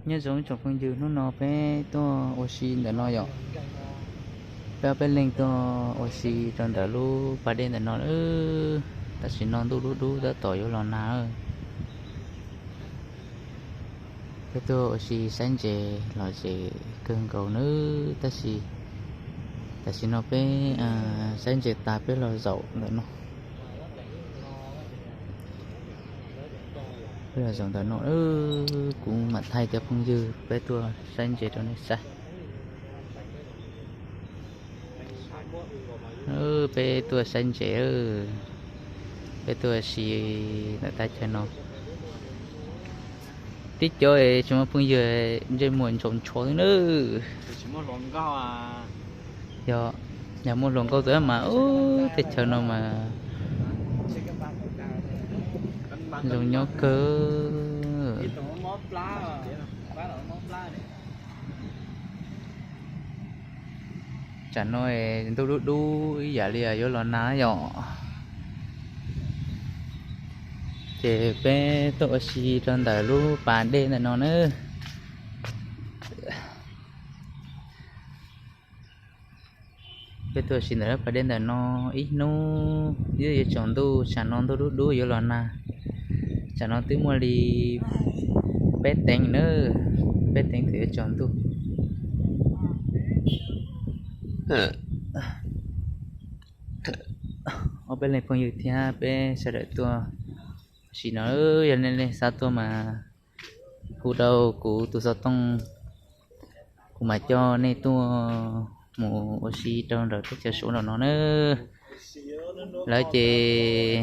Nyob zoo ib tsoom phooj ywg, hnub no peb tuaj ua si ntawm no yom. Peb ob peb leeg tuaj ua si rau ntawm lub pas dej ntawm no. Tam sim no ntuj dub dub tab tom yuav los nag. Peb tuaj ua si saib ntses los tseem kawg nkaus nawb, tab sis tam sim no peb saib ntses tas peb los zaum ntawm no. Peb los zaum ntawm no, kuv mam thaij cov phooj ywg peb tuaj saib ntses rau nej saib. Peb tuaj saib ntses, peb tuaj ua si ntawm teb chaws no. Tib co es tsis muaj phooj ywg, ntsej muag ntsaus ntsho xwb nawb. Yog, yog muaj hluas nkauj tus mas ub, teb chaws no mas zoo nyob kawg. Tsam no ntuj dub dub ib yam li yuav los nag yom. Ces peb tuaj ua si rau ntawm lub pas dej ntawm no nawb. Peb tuaj ua si ntawm lub pas dej ntawm no ib hnub twb yuav tsaus ntuj, tsam no ntuj dub dub yuav los nag. Tsam no twb muaj li peb teev nawb, peb teev twb yuav tsaus ntuj. Ob peb leeg phooj ywg thiab peb sawv daws tuaj ua si no. Yog nej leej xav tuaj mas hu rau kuv tus xov tooj, kuv mam coj nej tuaj mus ua si rau nram teb chaws Suav nram no nawb. Lawv ces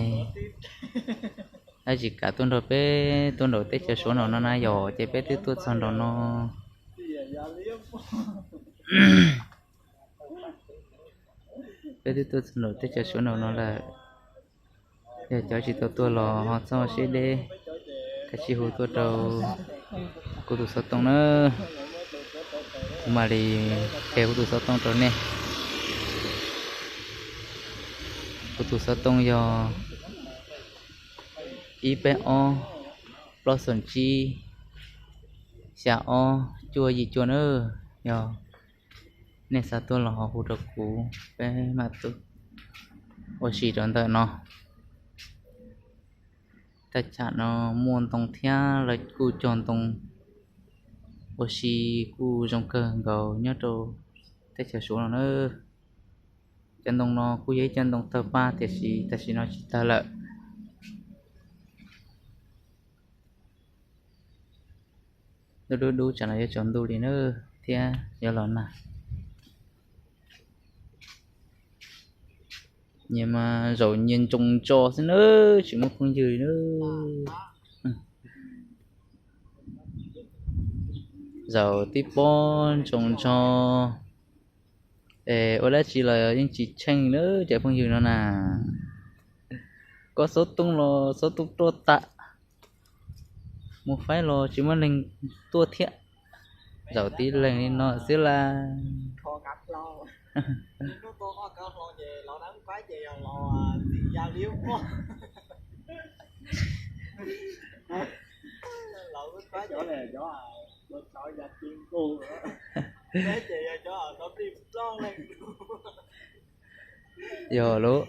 lawv tsis kam tuaj nrog peb tuaj nram teb chaws Suav nram no na yom, ces peb twb tuaj txog nram no. Peb twb tuaj txog nram teb chaws Suav nram no lawm. Yog cov tsis tau tuaj los ho txhob siab deb, kav tsij hu tuaj rau kuv tus xov tooj nawb. Kuv mam li qhia kuv tus xov tooj rau nej. Kuv tus xov tooj yog ib peb ob plaub xoom tsib xya ob cuaj yim cuaj nawb. Yog nej xav tuaj los ho hu rau kuv, peb mam tuaj ua si rau ntawm no. Thaj tsam no muaj ntoo thiab lawv kuj cog ntoo ua si kuj zoo kawg nkaus nyob rau teb chaws Suav no na. Cov ntoo no kuj yog ib cov ntoo tawg paj tiam sis tam sim no tsis tawg lawm. Ntuj dub dub tsam no yuav tsaus ntuj li na thiab yuav los nag. Nyias mas zaum nyias ntsoos ntso xwb na, tsis muaj phooj ywg li na. Zaum tib pob ntsoos ntso es ua dab tsi los yeej tsis tsheej na cov phooj ywg no na. Koj xov tooj los xov tooj roj tas, mus faib los tsis muaj neeg tuaj thiab. Zaum tib leeg li no xwb las. Yog lub